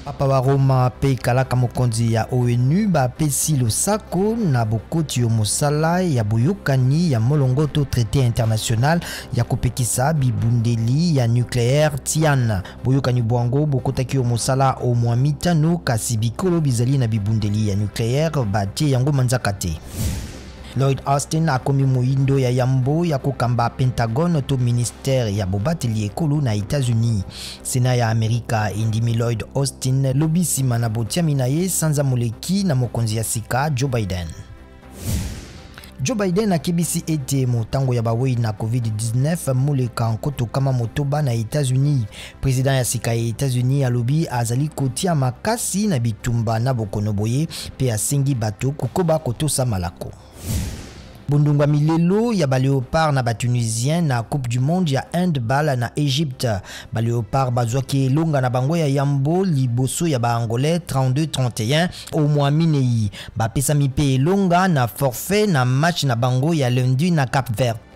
Papa wa Roma mpe kalaka mokonzi ya ONU bapesi losako na bokoti yo mosala ya boyokani ya molongo to traité international ya kopekisa bibundeli ya nucléaire TIAN. Boyokani bwango bokotaki yo mosala o mwa mitano, kasi bikolo bizali na bibundeli ya nucléaire batie yango manzaka te. Lloyd Austin akomi moyindo ya yambo ya kokamba Pentagone to ministère ya bobateli ekolo na Etats-Unis. Senat ya Amerika endimi Lloyd Austin lobi nsima na botiami na ye sanza moleki na mokonzi ya sika Joe Biden. Joe Biden akebisi ete motango ya bawei na COVID-19 moleka 60 na Etats-Unis. President ya sika ya Etats-Unis alobi azali kotia makasi na bitumba na bokono boye mpe asengi bato kokoba kotosa malako. Bondongwami lelo ya ba Leopard na ba Tunisien na Coupe du Monde ya handball na Egypte. Ba Leopard bazwaki elonga na bango ya yambo liboso ya ba Angolais 32-31 o mwa minei. Bapesami mpe elonga na forfait na match na bango ya lundi na Cap Vert.